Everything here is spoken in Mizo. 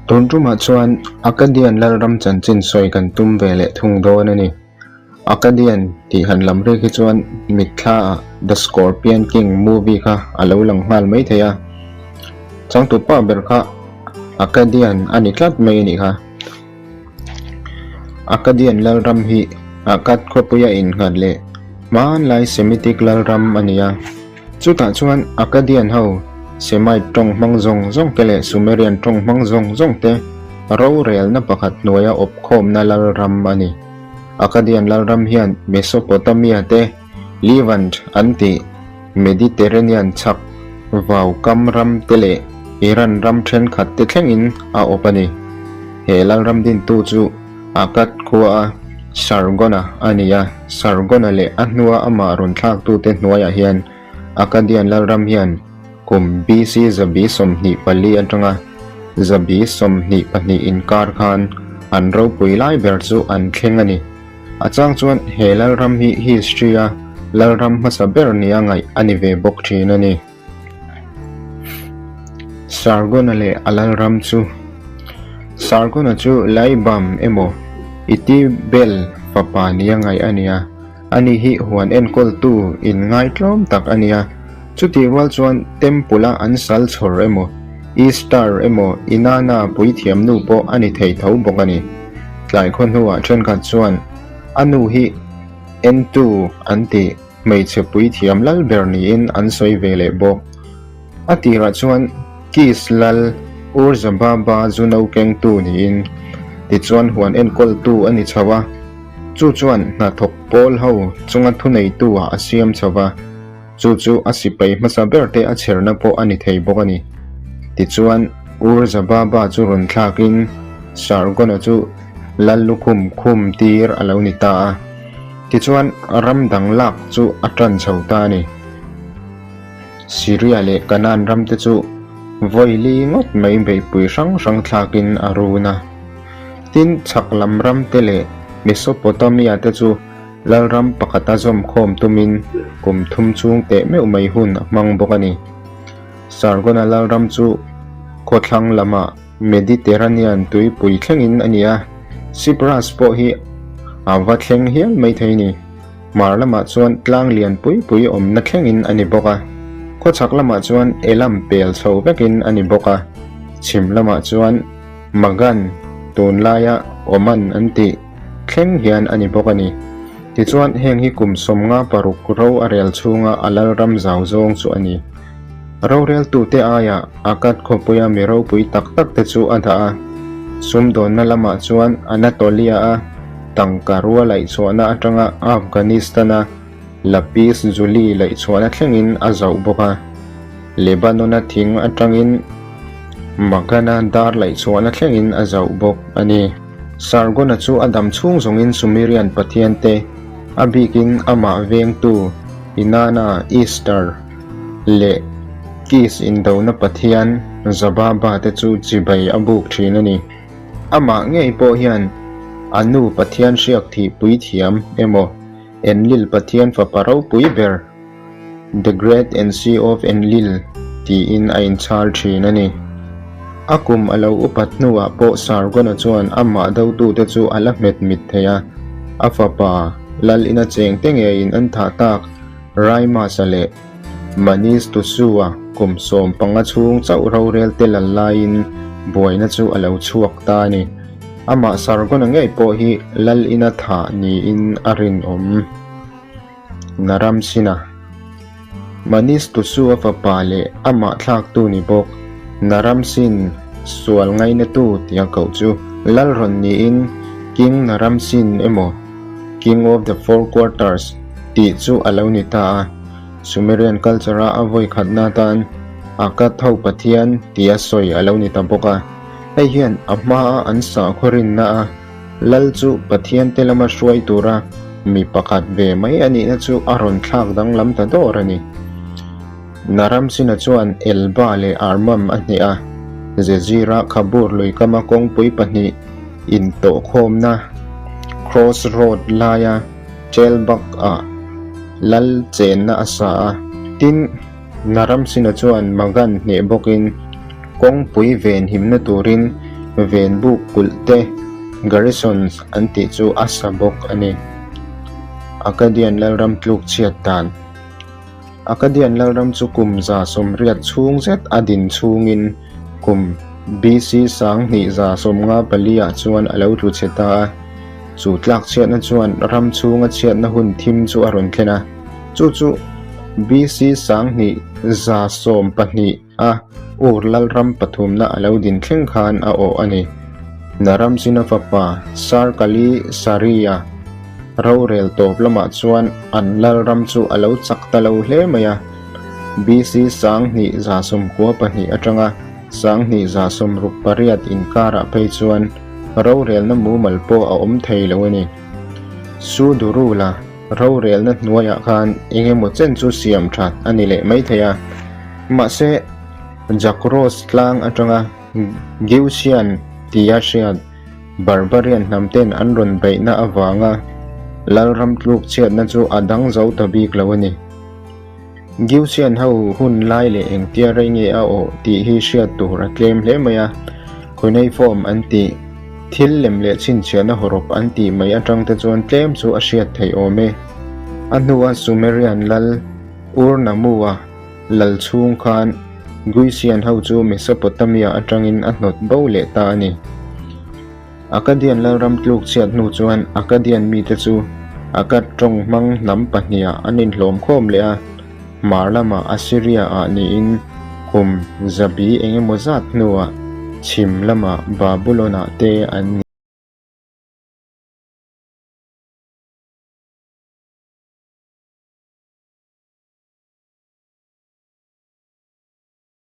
Tun tumah chuan Akkadian lalram chanchin sawi kan tum ve leh thung dawn a ni. Akkadian tih han lam rik hi chuan mitthla ah The Scorpion King movie kha a lo lang nghal mai thei a. Changtupa ber kha Akkadian a ni tlat mai a nih kha. Akkadian lalram hi Akkad khawpuia innghat leh hmanlai Semitic lalram a ni a. Chutah chuan Akkadian ho Semite tawng hmang zawng zawng te leh Sumerian tawng hmang zawng zawng te rorelna pakhat hnuaia awpkhawmna lalram a ni. Akkadian lalram hian Mesopotamia te Levant an tih Mediterranean chhak vau kam ram te leh Iran ram thenkhat te thlengin a awp a ni. He lalram dintu chu Akkad khua Sargona a ni a, Sargona leh a hnua amah rawn thlaktute hnuaiah hian Akkadian lalram hian kum BC 124 atanga 122 inkar khan an ropui lai ber chu an thleng a ni. A chang chuan he lalram hi history-a lalram hmasa ber nia ngaih a ni ve bawk thin a ni. Sargona leh a lalram chu Sargona chu Laibam emaw Itibel fapa nia ngaih a ni a, ani hi huan enkawltu inngaitlawm tak a ni a. Chutih rual chuan Temple-a an sal chhawr emaw Ishtar emaw Inanna puithiamnu pawh a ni thei tho bawk a ni. Tlai khaw hnuah thenkhat chuan a nu hi Entu an tih. Hmeichhe puithiam lal ber niin an sawi ve leh bawk. A tirah chuan Kis lal Ur-Zababa zu no kengtu niin, tichuan huan enkawltu a ni chho a, chu chuan hnathawk pawl ho chunga thuneitu ah a siam chho va, chu chu a sipai hmasa ber te a chherna pawh a ni thei bawk a ni. Tichuan Ur-Zababa chu rawn thlakin Sargona chu lal lukhum khum tir a lo ni ta a. Tichuan, ram dang lak chu a tan chho ta a ni. Syria leh Canaan ramte chu vawi li ngawt mai beihpui hrang hrang thlakin a run a. Tin, chhak lam ramte leh Mesopotamia te chu lalram pakhata zawmkhawm tumin kum thum chhung teh meuh mai hun a hmang bawk a ni. Sargona lalram chu khawthlang lamah Mediterranean tuipui thlengin a ni a, Cyprus pawh hi a va thleng hial mai thei ni. Hmar lamah chuan tlang lian pui pui awmna thlengin a ni bawk a, khawchhak lamah chuan Elam pel chho vekin a ni bawk a, chhim lamah chuan Magan tunlaia Oman an tih thleng hian a ni bawk a ni. Tichuan heng hi kum 56 ro a rel chhunga a lalram zau zawng chu a ni. Roreltute aiah Akkad khawpuia mi ropui tak tak te chu a dah a. Sumdawnna lamah chuan Anatolia-a tangka rua laihchhuahna atanga Afghanistan-a lapis lazuli laihchhuahna thlengin a zauh bawk a. Lebanon-a thing atangin Magan-a dar laihchhuahna thlengin a zauh bawk a ni. Sargon-a chu a dam chhung zawngin Sumerian pathiante, a bikin amah vengtu Inanna, Ishtar, leh Kis indona pathian Zababa te chu chibai a buk thin a ni. Amah ngei pawh hian a nu pathian hriak thih puithiam emaw Enlil pathian fapa ropui ber, The Great Ensi of Enlil, tiin a inchhal thin a ni. A kum a lo upat hnuah pawh Sargon-a chuan amah dotute chu a la hmet mit thei a, a fapa lal ina chengte ngeiin an thah tak Raimasa leh Manistusu-a kum 15 chhung chauh rorel te lal laiin buaina chu a lo chhuak ta a ni. Amah Sargon-a ngei pawh hi lal ina thah niin a rinawm. Naramsina Manistusu-a fapa leh amah thlaktu ni bawk Naramsin sual ngainatu tia koh chu lal rawn niin King Naramsin emaw King of the Four Quarters tih chu a lo ni ta a, Sumerian culture-a a vawi khatna atan Akkad ho pathian tia sawi a lo ni ta bawk a. Hei hian a hmaa an sakhaw rinna a lal chu pathiante lama hruai tura mi pakhat ve mai a nihna chu a rawn thlak danglam ta dawr a ni. Naramsina chuan Elba leh Armam a hneh a, Zezira Khabur luikama kawngpui pahnih intawhkhawmna Cross Road laia Chelbak-ah lal chenna a sa a. Tin, Naramsina chuan Magan hneh bawkin kawngpui venhimna turin Venbuk kulh te, garrisons, an tih chu a sa bawk a ni. Akkadian lalram tluk chhiat dan. Akkadian lalram chu kum 180 chhung zet a din chhungin kum BC 2154 ah chuan a lo tlu chhe ta a. Chu tlak chhiatna chuan ram chhunga chhiatna hun thim chu a rawn thlen a, chu chu BC 2112 a Ur lalram pathumna a lo din thleng khan a awh a ni. Naramsina fapa Sarkali Sariya rorel tawp lamah chuan an lalram chu a lo chak ta lo hle mai a, BC 2192 atanga 2168 inkarah phei chuan rorelna mumal pawh a awm thei lo a ni. Sudurula rorelna hnuaiah khan eng emaw chen chu siam that a ni leh mai thei a, mahse Jakros tlang atanga Geusian tia hriat Barbarian hnam ten an rawn beihna avanga lalram tluk chhiatna chu a dang zo ta bik lo a ni. Geusian ho hun lai leh engtia rei nge a awh tih hi hriat tur a tlem hle mai a, cuneiform an tih, thil lem leh chhinchhiahna hawrawp an tih mai atang te chuan tlem chu a hriat theih awm e. A hnua Sumerian lal Ur-Nammu-a lal chhung khan Guisian ho chu Mesopotamia atangin a hnawt bo leh ta a ni. Akkadian lalram tluk chhiat hnu chuan Akkadian mite chu Akkad tawng hmang hnam pahnihah an inhlawm khawm leh a, hmar lamah Assyria-ah niin kum zabi engemaw zat hnuah chhim lamah Babulon-ah te an ni.